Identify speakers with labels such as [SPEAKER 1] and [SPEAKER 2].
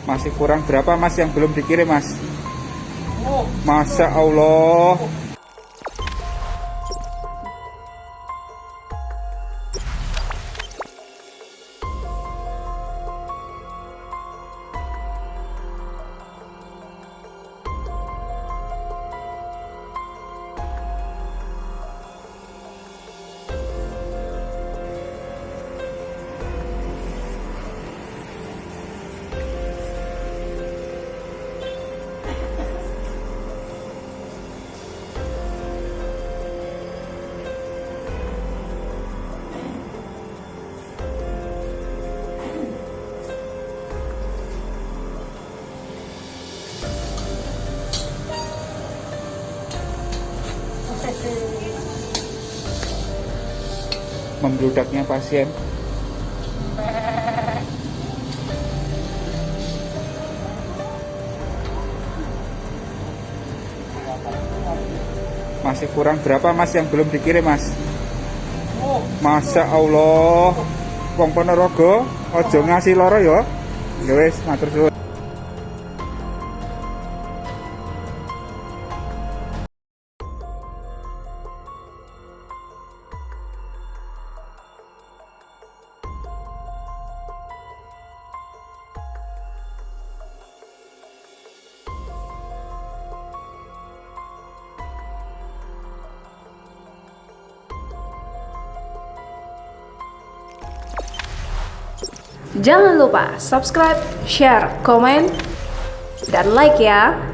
[SPEAKER 1] Masih kurang berapa, Mas, yang belum dikirim, Mas? Masya Allah. Membludaknya pasien. Masih kurang berapa, Mas, yang belum dikirim, Mas? Masya Allah. Wong Ponorogo aja ngasi loro ya. Ya wis, matur suwun.
[SPEAKER 2] Jangan lupa subscribe, share, komen, dan like ya.